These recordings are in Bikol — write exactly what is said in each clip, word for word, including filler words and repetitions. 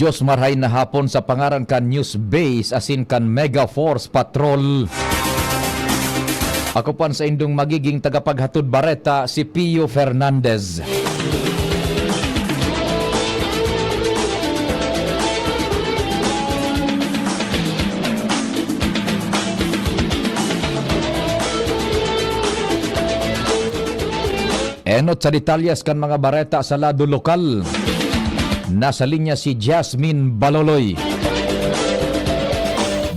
Diyos, marhay na hapon sa pangaran kan News Base asin kan Mega Force Patrol. Ako po an saindong magiging tagapaghatod bareta, si Pio Fernandez. Enot sa detalyes kan mga bareta sa lado lokal. Nasa linya si Jasmine Baloloy.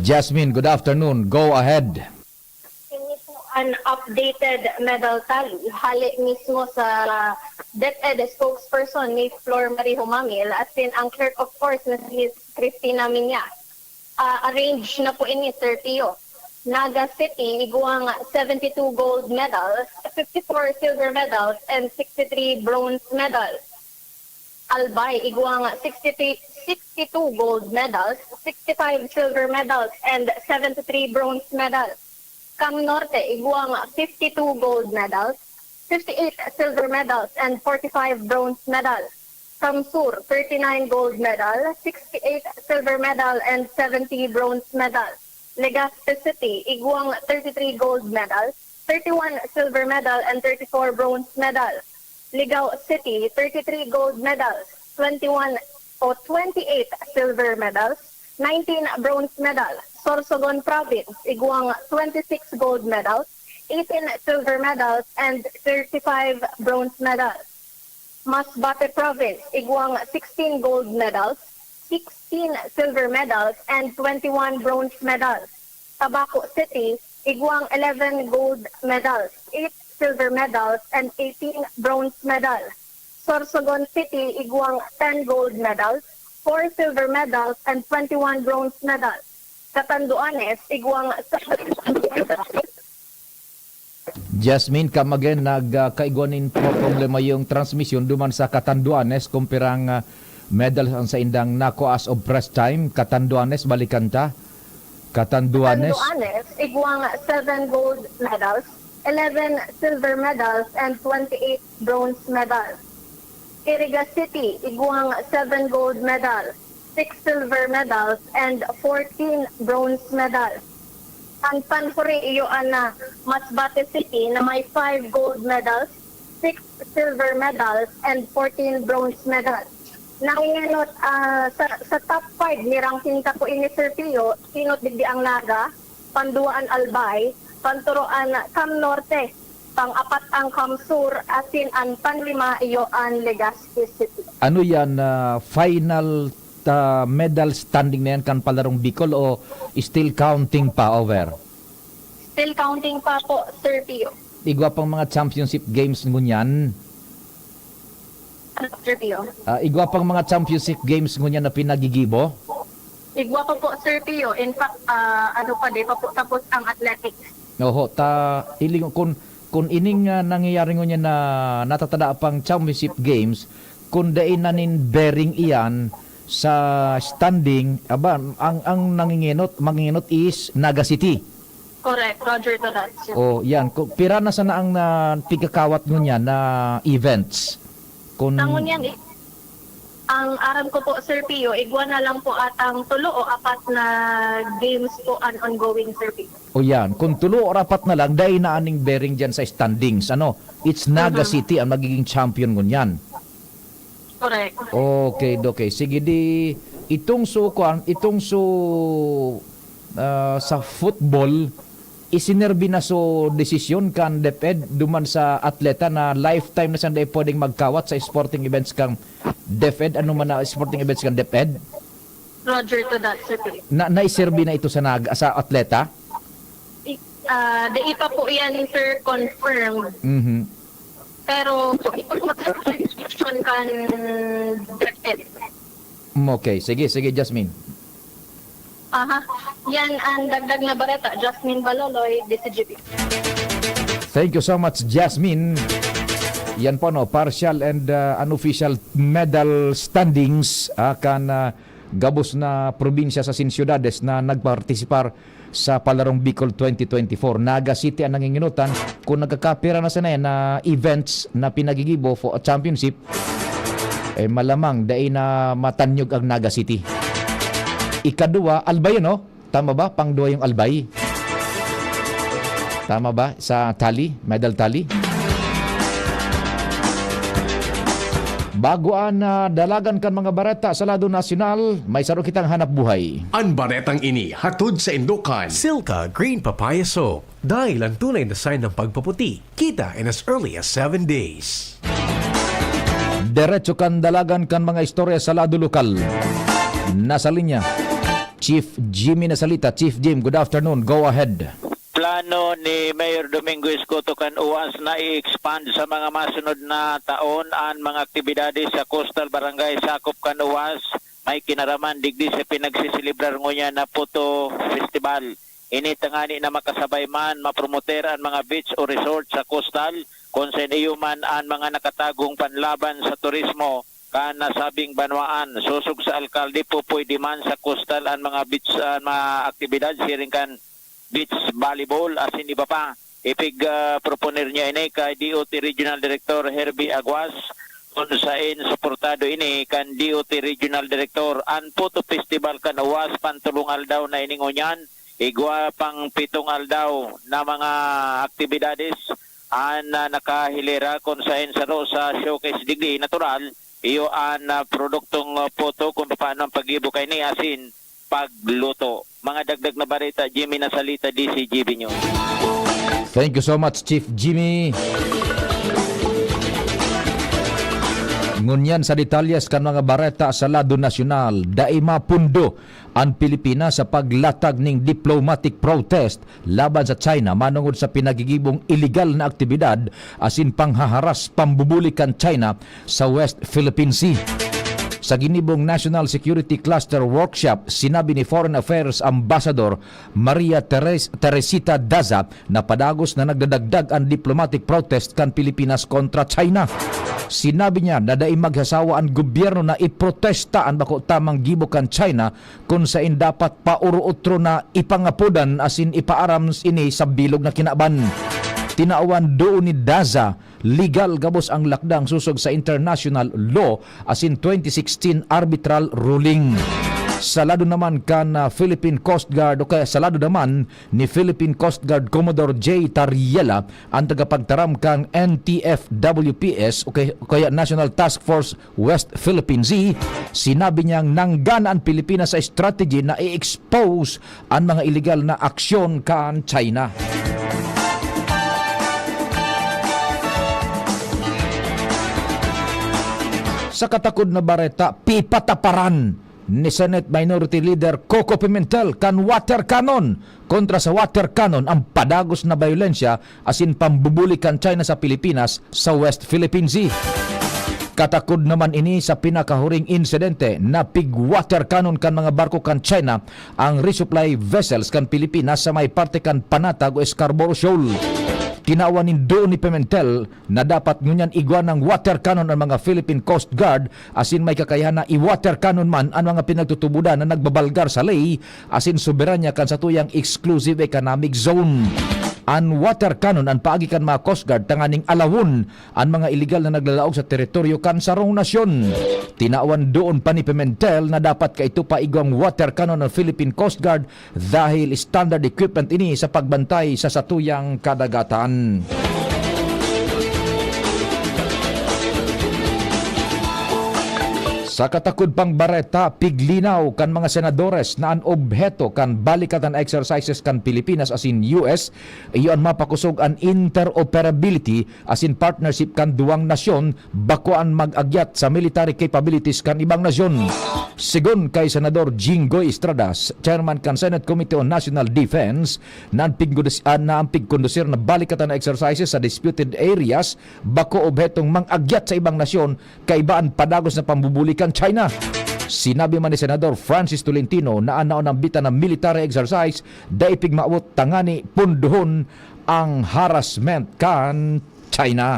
Jasmine, good afternoon. Go ahead. Ini po an updated medal tally hale mismo sa DepEd spokesperson ni Flor Marie Humamil asin ang clerk of course na si Miss Christina Minya. Ah, arrange na po ini, Sir Pio. Naga City, igwang seventy-two gold medals, fifty-four silver medals, and sixty-three bronze medals. Albay, igwang sixty-three, sixty-two gold medals, sixty-five silver medals, and seventy-three bronze medals. Cam Norte, igwang fifty-two gold medals, fifty-eight silver medals, and forty-five bronze medals. Cam Sur, thirty-nine gold medal, sixty-eight silver medal, and seventy bronze medal. Legazpi City, igwang thirty-three gold medal, thirty-one silver medal, and thirty-four bronze medal. Ligao City, thirty-three gold medals, twenty-one o twenty-eight silver medals, nineteen bronze medal. Sorsogon Province, igwang twenty-six gold medals, eighteen silver medals, and thirty-five bronze medals. Masbate Province, igwang sixteen gold medals, sixteen silver medals, and twenty-one bronze medals. Tabaco City, igwang eleven gold medals, eight silver medals, and eighteen bronze medal. Sorsogon City, igwang ten gold medals, four silver medals, and twenty-one bronze medals. Catanduanes, igwang Jasmine, come again, nagkaigwa nin problema yung transmission duman sa Catanduanes, kung pirang ah, medals ang saindang nakuha as of press time. Catanduanes, balikan ta. Catanduanes. Catanduanes, igwang seven gold medals, eleven silver medals, and twenty-eight bronze medals. Iriga City, igwang seven gold medals, six silver medals, and fourteen bronze medals. Ang panhuri iyo an ah, Masbate City na may five gold medals, six silver medals, and fourteen bronze medals. Nangingenot ah, sa, sa top five ni ranking ta po ini, Sir Pio, enot digdi ang Naga, panduwa an Albay, panturo an Cam Norte, pang-apat ang Cam Sur, asin an panlima iyo an Legazpi City. Ano yan, ah, final ah, medal standing na yan kan Palarong Bicol o still counting pa, over? Still counting pa po, Sir Pio. Igwa pang mga championship games ngunyan. Ano, Sir Pio? Ah, igwa pang mga championship games ngunyan na pinagigibo. Igwa pa po, Sir Pio. In fact, ah, ano pa, di pa po tapos ang athletics. Oho, ta iling kun kun ining ah, nangyayari ngunyan na natatada pang championship games, kun dai na nin bearing iyan sa standing, aba, ang ang nangingenot, mangingenot is Naga City. Correct, Roger to that. Sir. Oh, yan. Ku- Pira na sana ang na pigkakawat ngunyan na events? Kun Sa ngunyan, eh, ang aram ko po, Sir Pio, igwa na lang po atang tulo o apat na games po an ongoing, Sir Pio. O yan, kung tulo or apat na lang, dai na aning bearing dyan sa standings. Ano, it's Naga City ang magiging champion ngunyan. Correct. Okay, okay. Sige, di itong so kuan, itong so ah, sa football, isinerbi na so desisyon kan DepEd duman sa atleta na lifetime na siya dai pwedeng magkawat sa sporting events kan DepEd, ano man na sporting events kan DepEd? Roger to that, Sir Philip. Na naiserbi na ito sa nag sa atleta? I- ah, dai pa po yan, sir, confirmed. Mhm. Pero ito po sa desisyon kan DepEd. Mm, Okay, sige, sige, Jasmine. Aha. Yan ang dagdag na bareta. Jasmine Baloloy, D C G B. Thank you so much, Jasmine. Yan po, no, partial and uh, unofficial medal standings ah, kan ah, gabos na probinsya sa sin syudades na nagpartisipar sa Palarong Bicol twenty twenty-four. Naga City ang nanginginutan kung nagkakapira na sana yan na events na pinagigibo for a championship. Eh, malamang dai na matanyog ang Naga City. Ikaduwa, Albay, ano? Tama ba? Pangduwa yung Albay. Tama ba? Sa tally? Medal tally? Bago an, ah, dalagan kan mga bareta sa lado nasyonal, may saro kitang hanap buhay. An baretang ini hatod sa Indokan. Silka Green Papaya Soap. Dahil ang tunay na sign ng pagpaputi, kita in as early as seven days. Diretso kan dalagan kan mga istorya sa lado lokal. Nasa linya, Chief Jimmy Nasalita. Chief Jim, good afternoon. Go ahead. Plano ni Mayor Domingo Escoto kan uwas na i-expand sa mga masunod na taon an mga aktibidades sa coastal barangay sakop kan uwas. May kinaraman digdi sa pinagsiselebrar ngunyan na Puto Festival. Ini tangani na makasabay man mapromoter an mga beach o resort sa coastal, kun saen iyo man an mga nakatagong panlaban sa turismo kan nasabing banwaan. Sosog sa alkalde, pupwede man sa coastal an mga beach, an mga aktibidad siring kan beach volleyball asin iba pa. Ipig, ah, proponer niya ini kay D O T Regional Director Herbie Aguas, kun saen suportado ini kan D O T Regional Director. An Puto Festival kan uwas, pantolong aldaw na ini ngunyan, igwa pang pitong aldaw na mga aktibidades an, ah, nakahilera, kun saen saro sa showcase digdi, natural, iyo an, ah, produktong, ah, puto, kung paano ang paggibo kaini, asin pagluto. Mga dagdag na bareta, Jimmy Nasalita, D C G B News. Thank you so much, Chief Jimmy. Ngunyan sa detalyes kan mga bareta sa lado nasyonal, dai mapundo an Pilipinas sa paglatag ning diplomatic protest laban sa China manongod sa pinagigibong iligal na aktibidad asin panghaharas pambubuli kan China sa West Philippine Sea. Sa ginibong National Security Cluster Workshop, sinabi ni Foreign Affairs Ambassador Maria Teres-, Teresita Daza na padagos na nagdadagdag an diplomatic protest kan Pilipinas kontra China. Sinabi niya na dai magsasawa an gobyerno na iprotesta an bako tamang gibo kan China, kun saen dapat paoro-otro na ipangapodan asin ipaaram ini sa bilog na kinaban. Tinawan doon ni Daza, legal gabos ang lakdang sosog sa international law asin twenty sixteen arbitral ruling. Sa lado naman kan, ah, Philippine Coast Guard o kaya sa lado naman ni Philippine Coast Guard Commodore J Tariela, ang tagapagtaram kan N T F W P S o kay-, kaya National Task Force West Philippine Sea, sinabi niyang nanggana an Pilipinas sa strategy na i-expose an mga iligal na aksyon kan China. Sa katakod na bareta, pipataparan ni Senate Minority Leader Coco Pimentel kan water cannon kontra sa water cannon ang padagos na bayolensya asin pambubuli kan China sa Pilipinas sa West Philippine Sea. Katakod naman ini sa pinakahuring insidente na pig-water cannon kan mga barko kan China ang resupply vessels kan Pilipinas sa may parte kan Panatag o Scarborough Shoal. Tinawan nin duon ni Pimentel na dapat ngunyan igwa ng water cannon ang mga Philippine Coast Guard asin may kakayahan na i-water cannon man ang mga pinagtutubodan na nagbabalgar sa ley asin soberanya kan satuyang exclusive economic zone. An water cannon an paagi kan mga Coast Guard tanganing alawon an mga iligal na naglalaog sa teritoryo kan sarong nasyon. Tinawan doon pa ni Pimentel na dapat kaito pa igwang water cannon ang Philippine Coast Guard dahil standard equipment ini sa pagbantay sa satuyang kadagatan. Sa katakod pang bareta, piglinaw kan mga senadores na an obheto kan balikatan exercises kan Pilipinas asin U S, iyo an mapakosog an interoperability asin partnership kan duwang nasyon, bako an mag-agyat sa military capabilities kan ibang nasyon. Sigon kay Senador Jinggoy Estrada, chairman kan Senate Committee on National Defense, na an pigkondus-, ah, na an pigkondusir na balikatan na exercises sa disputed areas bako obhetong mang-agyat sa ibang nasyon, kaiba an padagos na pambubuli kan China. Sinabi man ni Senador Francis Tolentino na an naunang bitan na military exercise dai pigmawot tangani pundohon ang harassment kan China.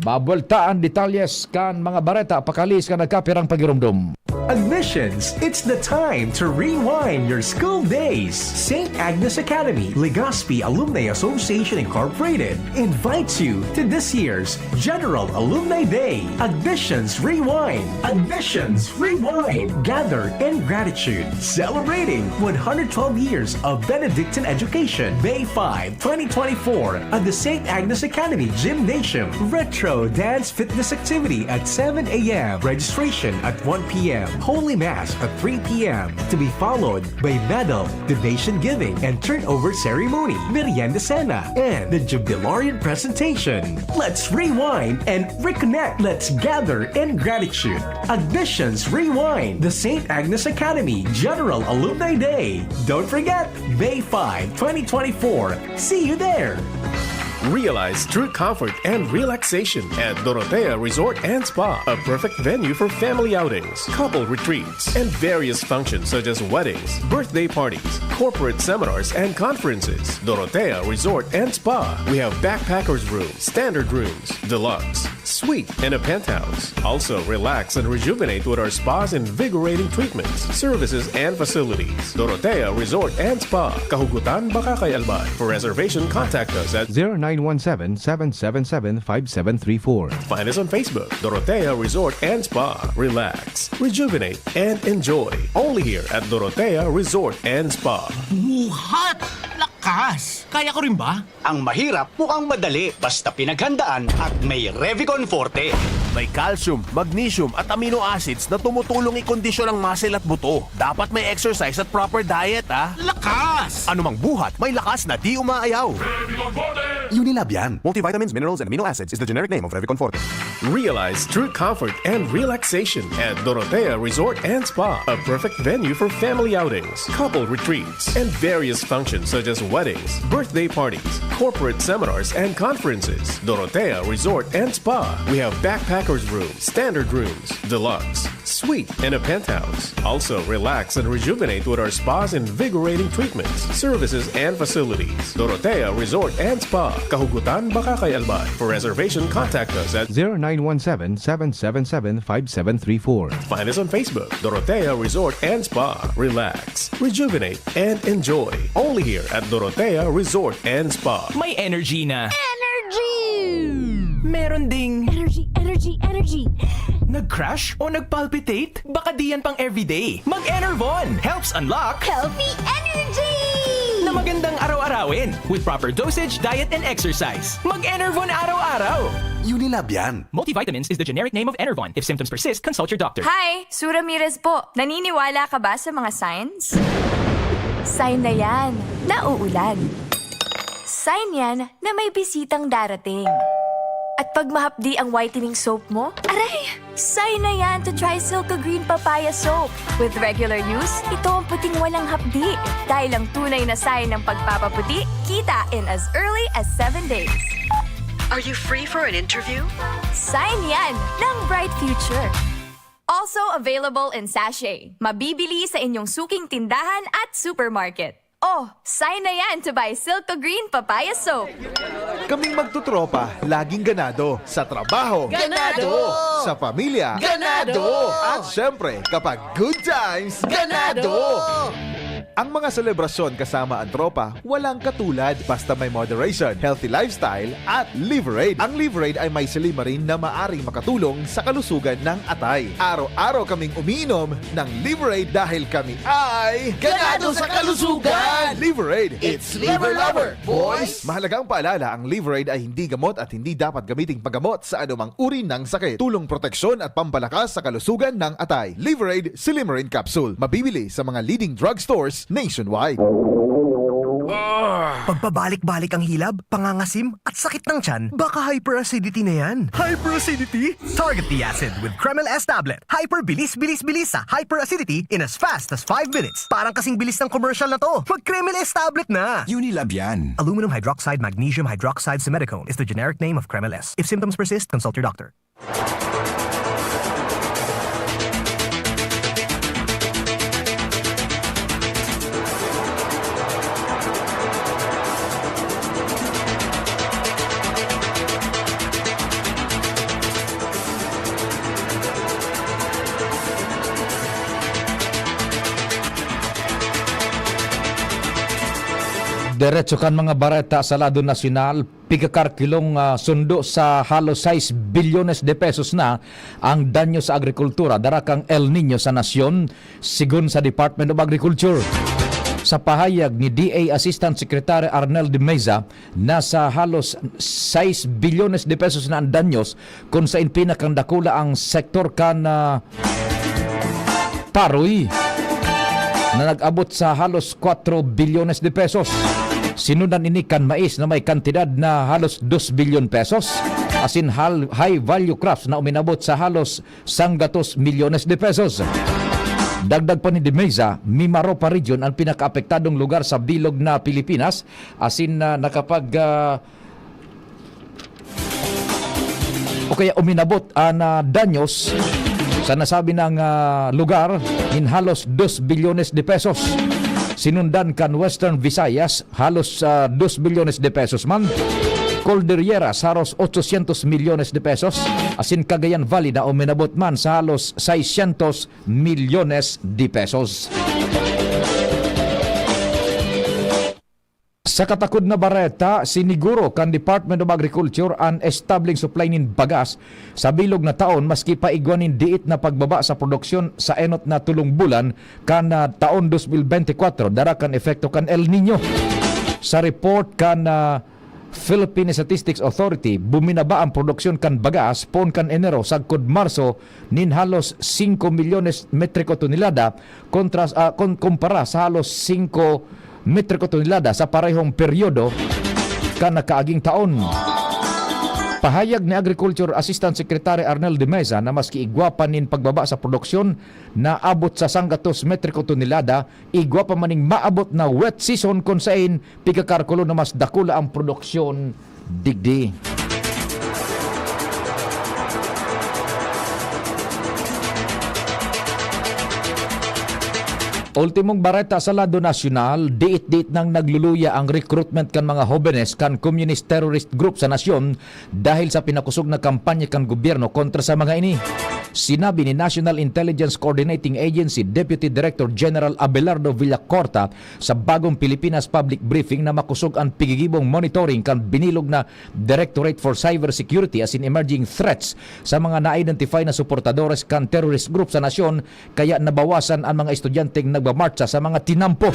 Mabuelta an detalyes kan mga bareta pakaliis kan nagkapirang pagiromdom. Admissions, it's the time to rewind your school days. Saint Agnes Academy, Legazpi Alumni Association Incorporated invites you to this year's General Alumni Day. Admissions Rewind. Admissions Rewind. Gather in gratitude, celebrating one hundred twelve years of Benedictine education. May five, twenty twenty-four, at the Saint Agnes Academy Gymnasium. Retro dance fitness activity at seven a m. Registration at one p m. Holy Mass at three p m. To be followed by medal, donation giving, and turnover ceremony, merienda cena, and the jubilarian presentation. Let's rewind and reconnect. Let's gather in gratitude. Admissions Rewind, the Saint Agnes Academy General Alumni Day. Don't forget, May five, twenty twenty-four. See you there! Realize true comfort and relaxation at Dorotea Resort and Spa, a perfect venue for family outings, couple retreats, and various functions such as weddings, birthday parties, corporate seminars, and conferences. Dorotea Resort and Spa. We have backpackers room, standard rooms, deluxe, suite, and a penthouse. Also, relax and rejuvenate with our spa's invigorating treatments, services, and facilities. Dorotea Resort and Spa, Kahugutan, Bacacay, Albay. For reservation, contact us at zero nine one seven, seven seven seven, five seven three four. Find us on Facebook, Dorotea Resort and Spa. Relax, rejuvenate, and enjoy. Only here at Dorotea Resort and Spa. Buhat! Lakas! Kaya ko rin ba? Ang mahirap mukhang madali basta pinaghandaan at may Revicon Forte. May calcium, magnesium at amino acids na tumutulong ikondisyon ang muscle at buto. Dapat may exercise at proper diet, ah. Lakas! Anumang buhat, may lakas na di umaayaw. Unilab yan. Multivitamins, minerals, and amino acids is the generic name of Revicon Forte. Realize true comfort and relaxation at Dorotea Resort and Spa, a perfect venue for family outings, couple retreats, and various functions such as weddings, birthday parties, corporate seminars, and conferences. Dorotea Resort and Spa. We have backpackers room, standard rooms, deluxe, suite, and a penthouse. Also, relax and rejuvenate with our spa's invigorating treatments, services, and facilities. Dorotea Resort and Spa, Kahugutan, Bacacay, Albay. For reservation, contact us at zero nine one seven, seven seven seven, five seven three four. Find us on Facebook, Dorotea Resort and Spa. Relax, rejuvenate, and enjoy. Only here at Dorotea Resort and Spa. May energy na. Energy! Meron ding energy, energy, energy. Nag-crash o nag-palpitate? Baka di yan pang everyday. Mag-Enervon helps unlock healthy energy na magandang araw-arawin with proper dosage, diet, and exercise. Mag-Enervon araw-araw. Unilab yan. Multivitamins is the generic name of Enervon. If symptoms persist, consult your doctor. Hi! Su Ramirez po. Naniniwala ka ba sa mga signs? Sign na yan na uulan. Sign yan na may bisitang darating. At pag mahapdi ang whitening soap mo, aray! Sign na yan to try Silka Green Papaya Soap. With regular use, ito ang puting walang hapdi. Dahil ang tunay na sign ng pagpapaputi, kita in as early as seven days. Are you free for an interview? Sign yan ng bright future. Also available in sachet. Mabibili sa inyong suking tindahan at supermarket. Oh, sign na yan to buy Silka Green Papaya Soap. Kaming magtotropa, laging ganado. Sa trabaho, ganado. Sa pamilya, ganado. At syempre, kapag good times, ganado. Ang mga selebrasyon kasama ang tropa, walang katulad. Basta may moderation, healthy lifestyle, at Liverade. Ang Liverade ay may silymarin na maaring makatulong sa kalusugan ng atay. Araw-araw kaming umiinom ng Liverade dahil kami ay ganado sa kalusugan! Liverade, it's Liver Lover, boys! Mahalagang paalala, ang Liverade ay hindi gamot at hindi dapat gamiting panggamot sa anumang uri ng sakit. Tulong proteksyon at pampalakas sa kalusugan ng atay. Liverade Silymarin Capsule. Mabibili sa mga leading drugstores nationwide. Pagpabalik-balik ang hilab, pangangasim, at sakit ng tiyan, baka hyperacidity na yan. Hyperacidity? Target the acid with Kremil S tablet. Hyper bilis, bilis, bilis sa hyperacidity in as fast as five minutes. Parang kasing bilis ng commercial na to. Mag Kremil S tablet na! Unilab yan. Aluminum hydroxide, magnesium hydroxide, simethicone is the generic name of Kremil S. If symptoms persist, consult your doctor. Diretso kan mga bareta sa lado nasyonal, pigkakarkilong, ah, sundo sa halos sais bilyones de pesos na ang danyo sa agrikultura dara kan El Niño sa nasyon, sigon sa Department of Agriculture. Sa pahayag ni D A Assistant Secretary Arnel de Meza, nasa halos sais bilyones de pesos na ang danyos, kun sain pinakang dakula ang sektor kan, ah, paroy na nag-abot sa halos kwatro bilyones de pesos. Sinundan ini kan mais na may kantidad na halos dos bilyon pesos, asin hal-, high value crops na uminabot sa halos sanggatos milyones de pesos. Dagdag pa ni De Meza, Mimaropa Region ang pinakaapektadong lugar sa bilog na Pilipinas, asin na nakapag, ah, o kaya uminabot ang, ah, danyos sa nasabi nang, ah, lugar nin halos dos bilyones de pesos. Sinundan kan Western Visayas, halos, ah, dos bilyones de pesos man. Cordilleras, halos ochocientos milyones de pesos. Asin Cagayan Valley na uminabot man sa halos seiscientos milyones de pesos. Sa katakod na bareta, siniguro kan Department of Agriculture an establing supply nin bagas sa bilog na taon, maski pa igwa nin diit na pagbaba sa produksyon sa enot na tolong bulan kan, ah, taon dos mil bente kwatro, dara kan epekto kan El Niño. Sa report kan, ah, Philippine Statistics Authority, buminaba ang produksyon kan bagas poon kan Enero sagkod Marso nin halos singko milyones metriko tonelada kontra, ah, kon-, kumpara sa halos singko metriko tonelada sa parehong peryodo kan nakaaging taon. Pahayag ni Agriculture Assistant Secretary Arnel de Meza na maski igwa pa nin pagbaba sa produksyon na abot sa sanggatos metriko tonelada, igwa pa maning maabot na wet season kun sain pigkakarkulo na mas dakula ang produksyon digdi. Ultimong bareta sa lado nasyonal, diit-diit nang nagluluya ang recruitment kan mga hobenes kan Communist Terrorist Group sa nasyon dahil sa pinakosog na kampanya kan gobyerno kontra sa mga ini. Sinabi ni National Intelligence Coordinating Agency Deputy Director General Abelardo Villacorta sa bagong Pilipinas Public Briefing na makosog an pigigibong monitoring kan binilog na Directorate for Cybersecurity asin Emerging Threats sa mga na-identify na suportadores kan terrorist group sa nasyon, kaya nabawasan an mga estudyanteng nagmamartsa sa mga tinampo.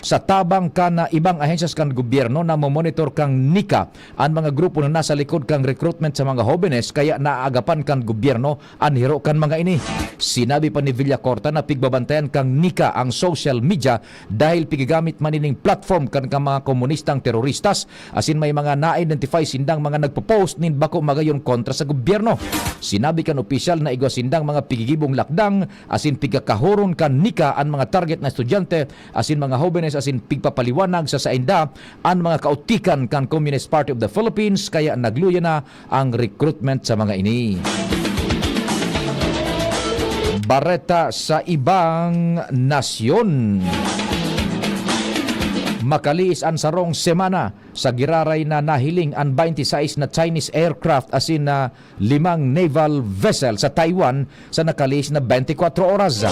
Sa tabang kan, ah, ibang ahensyas kan gobyerno, namomonitor kan nika an mga grupo na nasa likod kan recruitment sa mga hobenes, kaya naaagapan kan gobyerno an hiro kan mga ini. Sinabi pa ni Villacorta na pigbabantayan kan nika ang social media dahil pigagamit man ining platform kan, kan mga komunistang teroristas, asin may mga na-identify sindang mga nagpo-post nin bako magayon kontra sa gobyerno. Sinabi kan opisyal na igwa sindang mga pigigibong lakdang asin pigkakahoron kan nika an mga target na estudyante asin mga hobenes asin pigpapaliwanag sa sainda an mga kautikan kan Communist Party of the Philippines, kaya nagluya na ang recruitment sa mga ini. Bareta sa ibang nasyon. Makaliis an sarong semana sa giraray na nahiling an twenty-six na Chinese aircraft asin na limang naval vessel sa Taiwan sa nakaliis na twenty-four oras.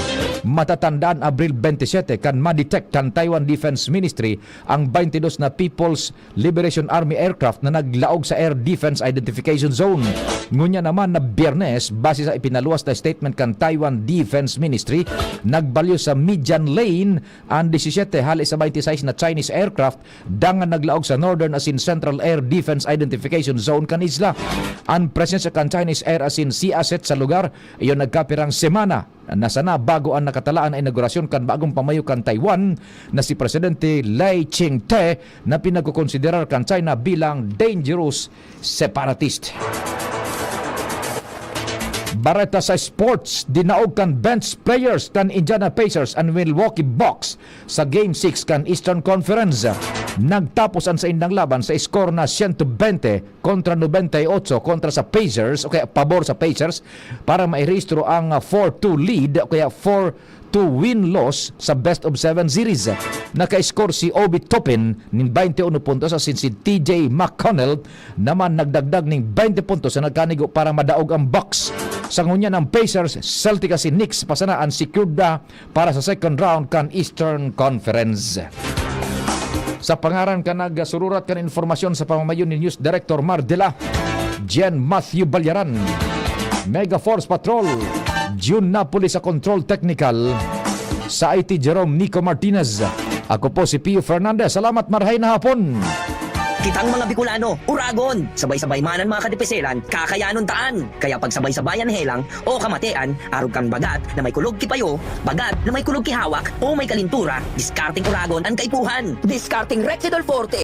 Matatandaan, Abril twenty-seven kan ma-detect kan Taiwan Defense Ministry ang twenty-two na People's Liberation Army aircraft na naglaog sa Air Defense Identification Zone. Ngunyan naman na Biyernes, base sa ipinaluwas na statement kan Taiwan Defense Ministry, nagbalyo sa Midian Lane an disisete hale sa twenty-six na Chinese aircraft dangan naglaog sa Northern asin Central Air Defense Identification Zone kan isla. An presensya kan Chinese Air asin Sea Asset sa lugar, iyo nagkapirang semana na sana bago an nakatalaan na inaugurasyon kan bagong pamayo kan Taiwan na si Presidente Lai Ching-te, na pinagkokonsiderar kan China bilang dangerous separatist. Bareta sa sports, dinaog kan bench players kan Indiana Pacers an Milwaukee Bucks sa Game six kan Eastern Conference. Nagtapos an saindang laban sa score na siyento bente kontra nobenta y ocho kontra sa Pacers, o kaya pabor sa Pacers, para mairehistro ang, ah, four two lead o kaya four two win-loss sa best of seven series. Naka-score si Obi Toppin nin twenty-one puntos asin si T J McConnell naman nagdagdag nin twenty puntos na nagkanigo para madaog ang Bucks. Sa ngunyan, ang Pacers, Celtics asin Knicks pa sana an secured na para sa second round kan Eastern Conference. Sa pangaran kan nagsururat kan informasyon sa pamamayon ni News Director Mar Dela, Jen Matthew Balyaran, Mega Force Patrol, June Napoli sa Control Technical, sa I T Jerome Nico Martinez. Ako po si Pio Fernandez. Salamat, marhay na hapon. Kitang mga Bicolano, Uragon! Sabay-sabay man an mga kadipiselan, kakayanon taan! Kaya pagsabay-sabayan helang o kamatean, arog kan bagat na may kulog ki payo, bagat na may kulog ki hawak, o may kalintura, diskarteng Uragon an kaipuhan! Diskarteng Rexidol Forte!